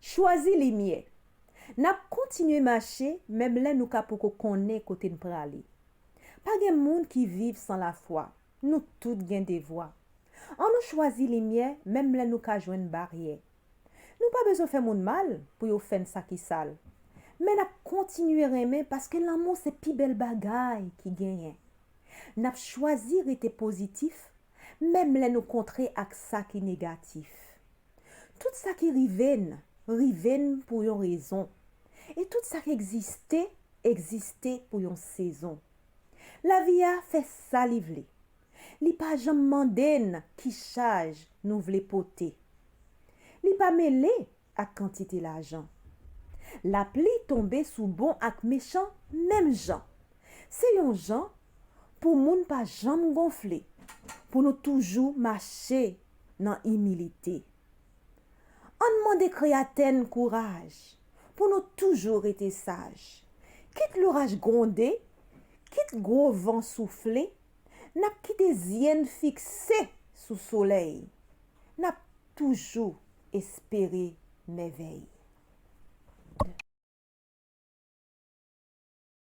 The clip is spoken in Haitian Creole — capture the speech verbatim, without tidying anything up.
Chwazi limyè. N ap kontinye mache menm lè nou ka poko konnen kote n prale. Pa gen moun ki viv san lafwa. Nou tout gen devwa. Ann nou chwazi limyè menm lè nou ka jwenn baryè. Nou pa bezwen fè moun mal pou yo fè n sa ki sal. Men n ap kontinye renmen paske lanmou se pi bèl bagay ki genyen. N ap chwazi rete pozitif menm lè nou kontre ak sa ki negatif. Tout sa ki rive n, rive n pou yon rezon. E tout sa ki egziste, egziste pou yon sezon. Lavi a fè sa li vle. Li pa janm mande n ki chaj nou vle pote. Li pa mele ak kantite lajan. Lapli tonbe sou bon ak mechan menm jan. Se yon jan pou moun pa janm gonfle, pou nou toujou mache nan imilite. Ann mande Kreyatè n kouraj pou nou toujou rete saj. Kit loraj gwonde, kit gwo van soufle, n ap kite zye n fikse sou solèy. N ap toujou espere mèvèy.